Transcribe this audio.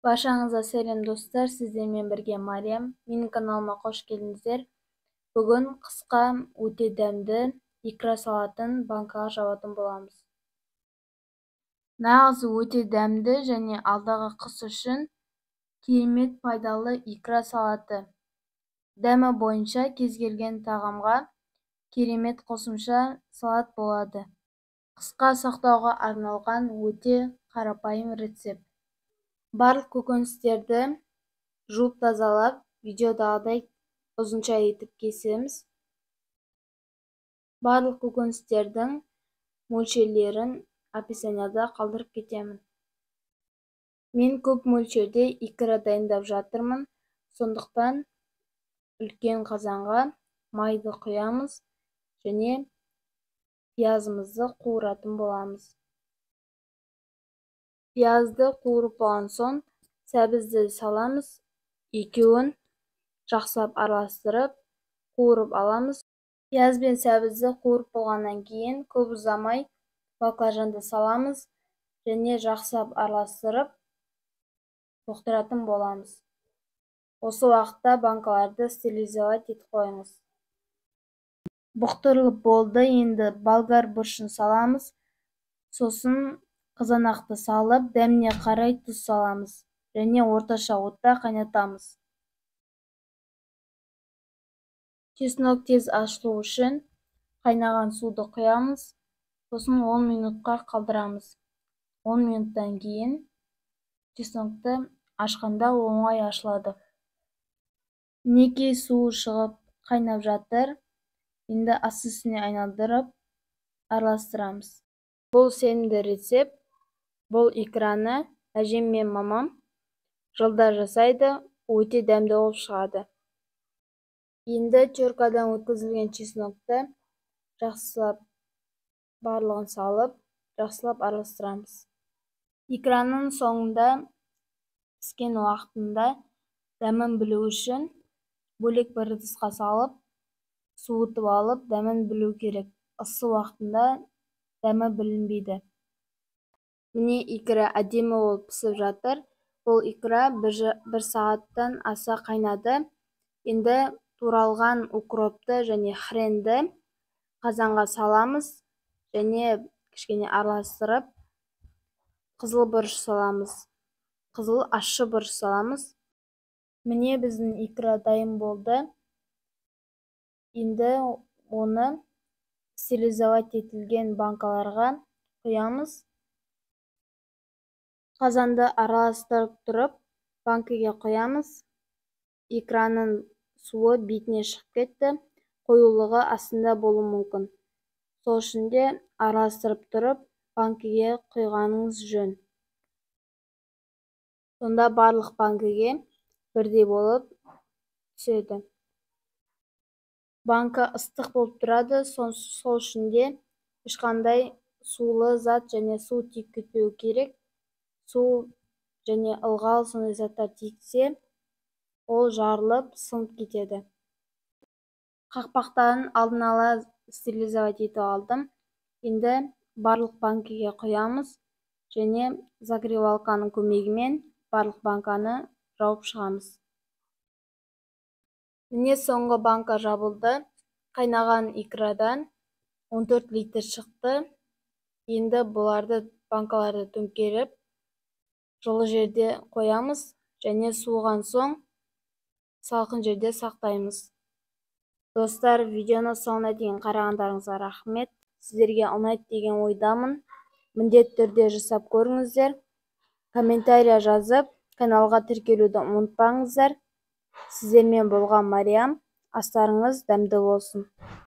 Баршаңызға сәлем, достар! Сіздермен бірге Мариям. Менің каналыма қош келдіңіздер. Бүгін қысқа, өте дәмді икра салатын банкаға жабатын боламыз. Нағыз өте дәмді және алдағы қыс үшін керемет пайдалы икра салаты. Дәмі бойынша кез келген тағамға керемет қосымша салат болады. Қысқа сақтауға арналған өте қарапайым рецепт. Барлық көкөністерді жуып тазалап, видеодағыдай ұзынша етіп кесеміз. Барлық көкөністердің мөлшерлерін описанияда қалдырып кетемін. Мен көп мөлшерде икра дайындап жатырмын, сондықтан үлкен қазанға майды құямыз және пиязымызды қуыратын боламыз. Пиязды қуырып болған соң, сәбізді саламыз, екеуін жақсылап араластырып, қуырып аламыз. Пияз бен сәбізді қуырып болғаннан кейін, көп ұзамай баклажанды саламыз және жақсылап араластырып, бұқтыратын боламыз. Осы уақытта банкаларды стерилизовать етіп қойыңыз. Бұқтырылып болды, енді болгар бұрышын саламыз, сосын қызанақты салып, дәміне қарай тұз саламыз және орташа отта қайнатамыз. Чеснок тез ашылу үшін қайнаған суды құямыз, сосын 10 минутқа қалдырамыз. 10 минуттан кейін чеснокты ашқанда оңай ашылады. Мінекей, суы шығып қайнап жатыр. Енді асты үстіне айналдырып араластырамыз. Бұл сенімді рецепт. Бұл икраны әжем мен мамам жылда жасайды, өте дәмді болып шығады. Енді теркадан өткізілген чеснокты жақсылап барлығын салып, жақсылап араластырамыз. Икраның соңында піскен уақытында дәмін білу үшін бөлек бір ыдысқа салып, суытып алып, дәмін білу керек. Ыссы уақытында дәмі білінбейді. Міне, икра әдемі болып пісіп жатыр. Бұл икра бір сағаттан аса қайнады. Енді туралған укропты және хренді қазанға саламыз және кішкене араластырып, қызыл бұрыш саламыз. Қызыл ащы бұрыш саламыз. Міне, біздің икра дайын болды. Енді оны стерилизовать етілген банкаларға құямыз. Қазанды араластырып тұрып, банкіге құямыз. Икраның суы бетіне шығып кетті, қоюлығы астында болуы мүмкін. Сол үшін де араластырып тұрып, банкіге құйғаныңыз жөн. Сонда барлық банкіге бірдей болып түседі. Банка ыстық болып тұрады, сол үшін де ешқандай сулы зат және су тиіп кетпеу керек. Су және ылғал сондай заттар тисе, ол жарылып, сынып кетеді. Қақпақтарын алдын ала стерилизовать етіп алдым. Енді барлық банкіге құямыз және закрывалканың көмегімен барлық банканы жауып шығамыз. Міне, соңғы банка жабылды. Қайнаған икрадан 14 литр шықты. Енді бұларды банкаларды төңкеріп, жылы жерде қоямыз және суыған соң салқын жерде сақтаймыз. Достар, видеоны соңына дейін қарағандарыңызға рахмет. Сіздерге ұнайды деген ойдамын. Міндетті түрде жасап көріңіздер. Комментария жазып, каналға тіркелуді ұмытпаңыздар. Сіздермен болған Мариям. Астарыңыз дәмді болсын.